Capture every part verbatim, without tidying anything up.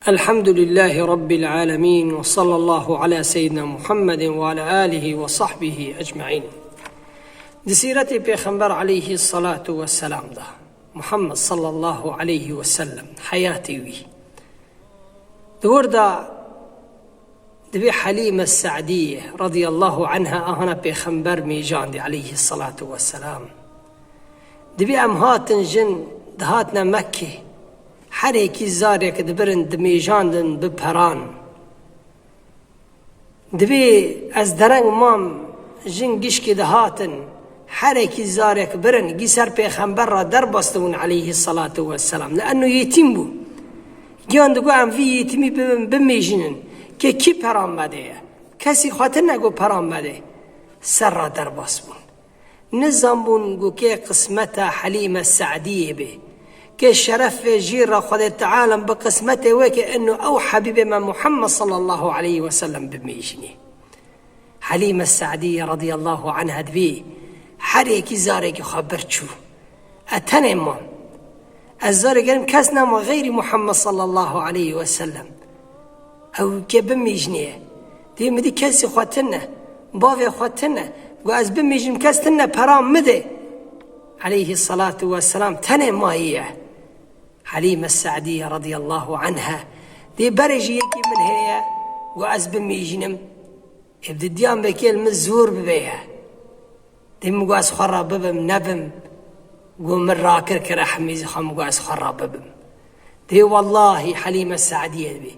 الحمد لله رب العالمين، وصلى الله على سيدنا محمد وعلى آله وصحبه أجمعين. Di sîretê Pêxember aleyhî salatu vesselam de, Muhammed sallallahu aleyhi ve sellem, heyatê wî. Di wir de dibê Helîme Se'diyê radiyallahu anha ahana Pêxember mêjandî aleyhî salatu vesselam. Dibê em hatin jin dihatine Mekkê, herêkî zarek dibirin dimêjandin bi peran. Dibê ez dereng mam, jin gişkê dihatin, herekî zarek birin, gî ser Pêxember re derbas dibûn aleyhî salatu vesselam. Li enno yetîm bû. Giyan digot em vî yetîmî bibin, bimêjinin. Kê kî peran me de ye? Kesî xwe tine ku peran me de. Ser re derbas bûn. Nizanbûn ku kê qismeta Helîme Se'diyê bê. Kê şerefê jî re Xwedê Teala bi qismetê wê ke eno ew Hebîbê me Muhammed sallallahu aleyhi ve sellem bimêjinê. Helîme Se'diyê radiyallahu anha dibê, herêkî zarekî xwe bir çû. E tenê mam. Ez zarê gerim kes nema xeyrî Muhammed sallallahu aleyhi ve sellem. Ew ke bimîjnê. Dê min dî kesî xwe tine, bavê xwe tine. Got ez bimîjim kes tine pera min de. Aleyhî salatu vesselam tenê mayî ye. Helîme Se'diyê radiyallahu anha. Dê berê jî yekî min heye. Got ez bimîjnim. Ê bi didiyan vekê li min zor bibe ye. Dê min got ez xwe re bibim, nebim. Got min rakir kire hemîzê xwe, min got ez xwe re bibim. Dibê wellahî Helîme Se'diyê dibê.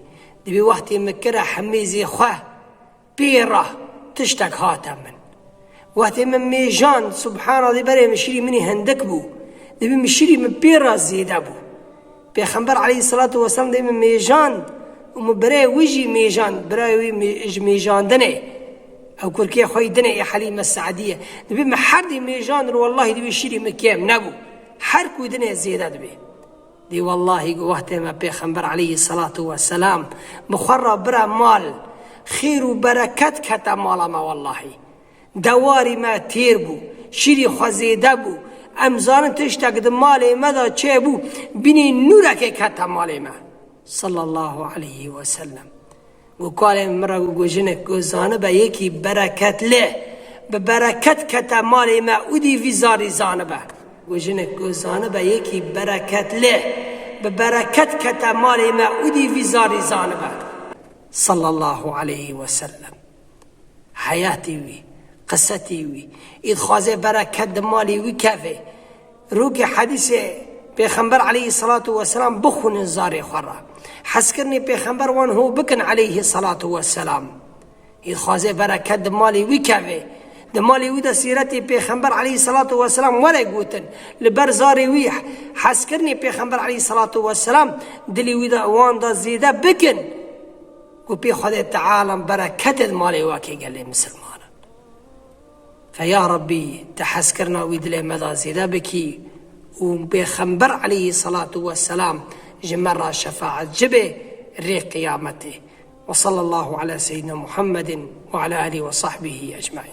Dibê wextê min kire hemîzê xwe, pê re tiştek hate min. Wextê min mêjand, subhana dê berê min şirî min hindik bû. Dibê min şirî min pê re zêde bû. Pêxember aleyhisselatu vesselam dê min mêjand û min birayê wî jî mêjand, birayê wî mê-, ji mêjandinê. Ew kurkê xwe yî dinê ê Helîme Se'diyê. Dibê min her dî mêjandin, wellahî dibê şirî min kêm nebû. Her ku dinê zêde dibê. Dê wellahî ku wextê me Pêxember aleyhisselatu vesselam bi xwe re bire mal, xêr û bereket kete mala me wellahî. Dewarî me têr bû, şirî xwe zêde bû. Em zanin tiştek di malê me de çêbû, bînî nûrekê kete malê me. Sallallahu aleyhi ve sellem. Got kalê min re got, got jinik got zanibe yekî bereketli, bi bereket kete malê me û dî vî zarî zanibe. Got jinik got zanibe yekî bereketli, bi bereket kete malê me û dî vî zarî zanibe. Sallallahu aleyhi ve sellem. Heyatê wî, qisetê wî, î dixwaze bereket di malê wî keve. Rûkê hedîsê Pêxember aleyhisselatu vesselam bixwînin zarê xwe re. Hezkirinê Pêxember wan ho bikin aleyhisselatu vesselam. Î dixwaze bereket di malê wî keve. Di malê wî de sîretê Pêxember aleyhisselatu vesselam were gotin. Li ber zarê wî hezkirinê Pêxember aleyhisselatu vesselam dilê wî de wan de zêde bikin. Ku pê Xwedê Teala bereketê di malê wekê gelê misilmanan. Fe ya Rabbî, te hezkirina wî dilê me de zêde bikî û Pêxember aleyhî selatu weselam ji me re şefaetci be rê qiyametê. Ve sallallahu ala seyyidina Muhammedin ve ala alihi ve sahbihi ecmaîn.